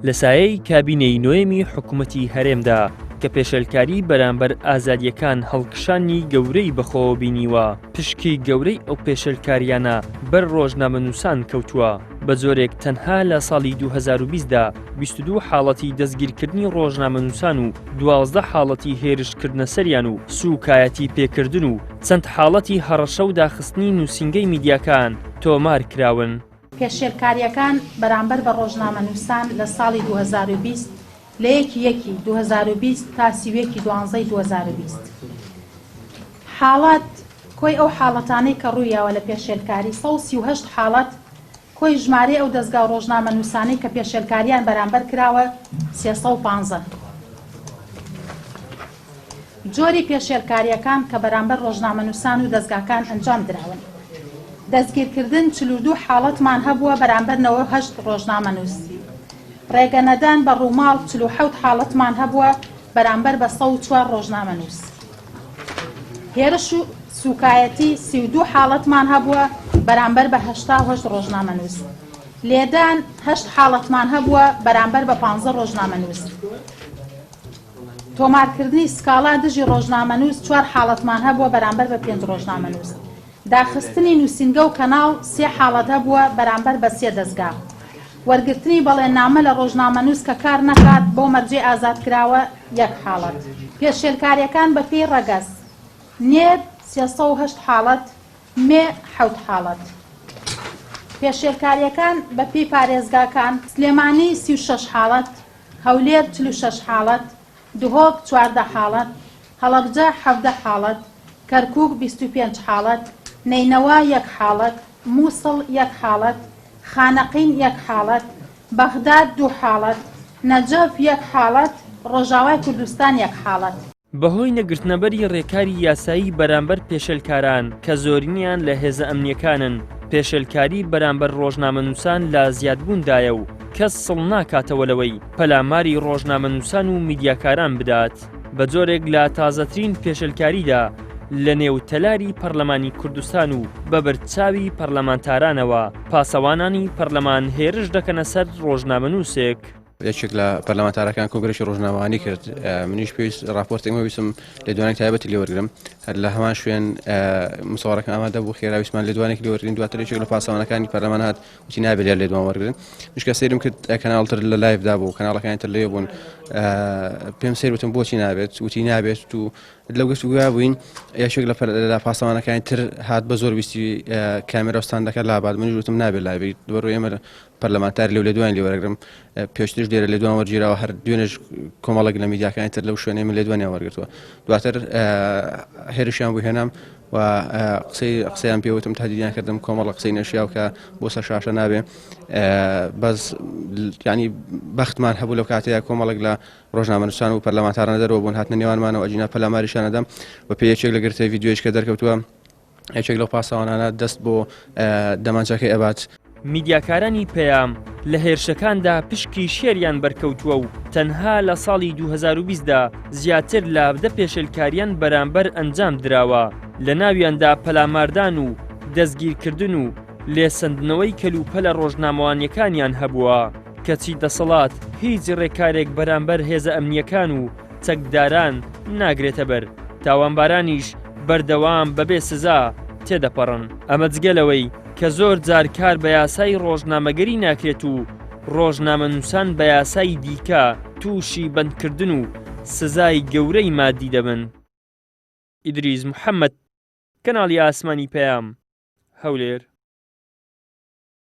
لە سایەی کابینەی نۆیەمی حکومەتی هەرێمدا کە پێشێلکاری بەرامبەر ئازادییەکان هەڵکشانی گەورەی بەخۆوە بینیوە، پشکی گەورەی ئەو پێشێلکارییانە بەر ڕۆژنامەنووسان کەوتووە، بە جۆرێک تەنها لە ساڵی 2020 دا 22 حاڵەتی دەستگیرکردنی ڕۆژنامەنووسان و 12 حاڵەتی هێرشکردنە سەریان و سووکایەتی پێکردن و چەند حاڵەتی هەڕەشە و داخستنی نووسینگەی میدیاکان تۆمار کراون. پێشێلکارییەکان بەرامبەر بە ڕۆژنامەنووسان لە ساڵی 2020 لە یەکی یەکی 2020 تا 31 ی دوانزەی 2020 حاڵەت، کۆی ئەو حاڵەتانەی کە ڕوویاوە لە پێشێلکاری 138 حاڵەت، کۆی ژمارەی ئەو دەزگا و ڕۆژنامەنووسانەی کە پێشێلکارییان بەرامبەر کراوە 315. جۆری پێشێلکارییەکان کە بەرامبەر ڕۆژنامەنووسان و دەزگاکان ئەنجام دراون. دەستگیرکردن 42 حاڵەتمان هەبووە بەرامبەر 98 ڕۆژنامەنووس. ڕێگەنەدان بە ڕووماڵ 47 حاڵەتمان هەبووە بەرامبەر بە 104 ڕۆژنامەنووس. هێرش و سووکایەتی 32 حاڵەتمان هەبووە بەرامبەر بە 88 ڕۆژنامەنووس. لێدان هەشت حاڵەتمان هەبووە بەرامبەر بە 15 ڕۆژنامەنووس. تۆمارکردنی سکاڵا دژی ڕۆژنامەنووس چوار حاڵەتمان هەبووە بەرامبەر بە پێنج ڕۆژنامەنووس. داخستنی نووسینگە و کەناڵ سێ حاڵەت هەبووە بەرامبەر بە سێ دەزگا. وەرگرتنی بەڵێننامە لە ڕۆژنامەنووس کە کار نەکات بەو مەرجەی ئازادکراوە یەک حاڵەت. پێشێلکارییەکان بەپێی ڕەگەز، نێر 308 حاڵەت، مێ حەوت حاڵەت. پێشێلکارییەکان بەپێی پارێزگاکان، سلێمانی 36 حاڵەت، هەولێر 46 حاڵەت، دهۆک 14 حاڵەت، هەڵەبجە 17 حاڵەت، کەرکوک 25 حاڵەت، نەینەوا یەک حاڵەت، موسڵ یەک حاڵەت، خانەقین یەک حاڵەت، بەغداد دوو حاڵەت، نەجەف یەک حاڵەت، ڕۆژاوای کوردستان یەک حاڵەت. بەهۆی نەگرتنەبەری رێکاری یاسایی بەرامبەر پێشێلکاران کە زۆرینەیان لە هێزە ئەمنییەکانن، پێشێلکاری بەرامبەر رۆژنامەنووسان لە زیادبووندایە و کەس سڵ ناکاتەوە لەوەی پەلاماری رۆژنامەنووسان و میدیاکاران بدات، بە جۆرێک لە تازەترین پێشێلکاریدا لە نێو تەلاری پەرلەمانی کوردستان و بە بەرچاوی پەرلەمانتارانەوە پاسەوانانی پەرلەمان هێرش دەکەنە سەر رۆژنامەنووسێک. یەکێک لە پەرلەمانتارەکان کۆنگرێکی ڕۆژنامەوانی کرد منیش پێویست ڕاپۆرتێکم ویستم لێدوانێک تایبەتی لێوەرگرم هەر لە هەمان شوێن مساوەڕەکە ئامادە بوو خێرا ویستمان لێدوانێک لێوەرگرین دواتر یەکێک لە پاسەوانەکانی پەرلەمان هات وتی نابێت لێرە لێدوان وەرگرن منیش کە سەیرم کرد کەناڵ تر لە live دا بوو کەناڵەکانی تر لەوێ بوون پێم سەیر وتم بۆچی نابێت وتی نابێت و لەو گفتوگۆیا بووین یەکێک لە پاسەوانەکانی تر هات بە زۆر ویستی کامێرا و ستاندەکە لابات منیش وتم نابێت لابێت بەڕوو ئێمە پەرلەمانتار لەو لێدوانی لێ وەرەگرم پێشتریش لێرە لێدوان وەرگیراوە هەر دوێنێش کۆمەڵێک لە میدیاکانی تر لەو شوێنەی من لێدوانیان وەرگرتووە دواتر هێرشیان بۆ هێنام و قسەی قسەیان پێوتم تهدیدیان کردم کۆمەڵە قسەی نەشیاو کە بۆ سەر شاشە نابێ بەس ینی بەختمان هەبوو لەو کاتەیە کۆمەڵێک لە ڕۆژنامەنووسان و پەرلەمانتارانە دەرەوە بوون هاتنە نێوانمانەوە ئەجینا پەلاماریشیان ئەدەم و پێ یەکێک لە گرتەی ڤیدیۆیش کە دەرکەوتووە یەکێک لەو پاسەوانانە دەست بۆ دەمانچەکەی ئەبات. میدیاکارانی پەیام لە هێرشەکاندا پشکی شێریان بەرکەوتووە و تەنها لە ساڵی 2020 دا زیاتر لە دە پێشێلکاریان بەرامبەر ئەنجام دراوە، لە ناویاندا پەلاماردان و دەستگیرکردن و لێسەندنەوەی کەلوپەلە ڕۆژنامەوانیەکانیان هەبووە، کەچی دەسەڵات هیچ ڕێکارێک بەرامبەر هێزە ئەمنییەکان و چەکداران ناگرێتەبەر، تاوانبارانیش بەردەوام بەبێ سزا تێدەپەڕن، ئەمە جگە لەوەی کە زۆر جار کار بە یاسای ڕۆژنامەگەری ناکرێت و ڕۆژنامەنووسان بە یاسای دیکە تووشی بەندکردن و سزای گەورەی مادی دەبن. ئیدریس محەمەد، کەناڵی ئاسمانی پەیام، هەولێر.